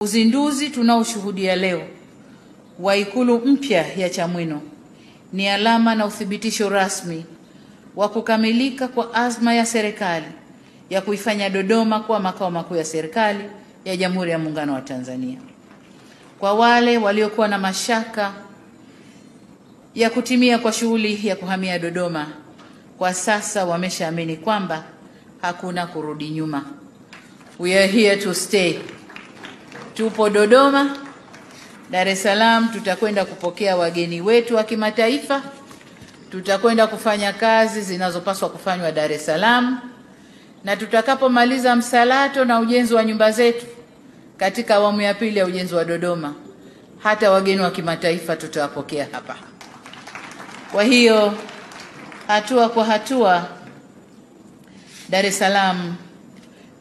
Uzinduzi tunaoshuhudia leo wa Ikulu mpya ya Chamwino ni alama na uthibitisho rasmi wa kukamilika kwa azma ya serikali ya kuifanya Dodoma kuwa makao makuu ya serikali ya Jamhuri ya Muungano wa Tanzania. Kwa wale waliokuwa na mashaka ya kutimia kwa shughuli ya kuhamia Dodoma, kwa sasa wameshaamini kwamba hakuna kurudi nyuma. We are here to stay. Tupo Dodoma. Dar es Salaam tutakwenda kupokea wageni wetu wa kimataifa. Tutakwenda kufanya kazi zinazopaswa kufanywa Dar es Salaam, na tutakapomaliza msalato na ujenzi wa nyumba zetu katika awamu ya pili ya ujenzi wa Dodoma, hata wageni wa kimataifa tutawapokea hapa. Kwa hiyo hatua kwa hatua Dar es Salaam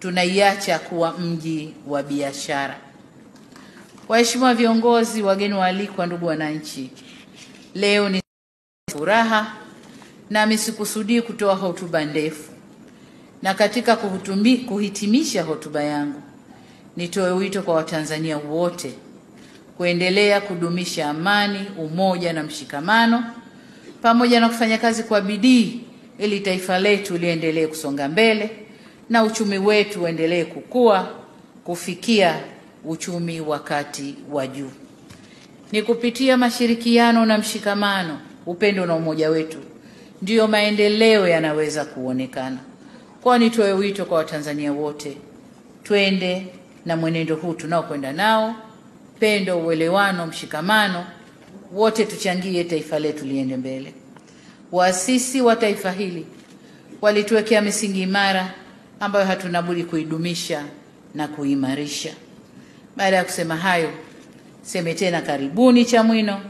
tunaiacha kuwa mji wa biashara. Waheshimiwa viongozi, wageni waalikwa, ndugu wananchi, leo ni furaha nami sikusudii kutoa hotuba ndefu. Na katika kuhitimisha hotuba yangu, nitoe wito kwa Watanzania wote kuendelea kudumisha amani, umoja na mshikamano, pamoja na kufanya kazi kwa bidii ili taifa letu liendelee kusonga mbele na uchumi wetu uendelee kukua kufikia uchumi wa kati wa juu. Ni kupitia mashirikiano na mshikamano, upendo na umoja wetu, ndiyo maendeleo yanaweza kuonekana. Kwa nitoe wito kwa Watanzania wote, twende na mwenendo huu tunaokwenda nao, pendo, uelewano, mshikamano, wote tuchangie taifa letu liende mbele. Waasisi wa taifa hili walituwekea misingi imara ambayo hatuna budi kuidumisha na kuimarisha. Baada ya kusema hayo, seme tena karibuni Chamwino,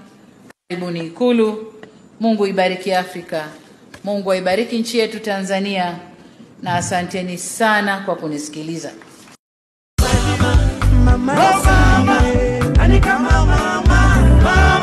karibuni Ikulu. Mungu ibariki Afrika, Mungu aibariki nchi yetu Tanzania, na asanteni sana kwa kunisikiliza. Mama, mama, mama, mama.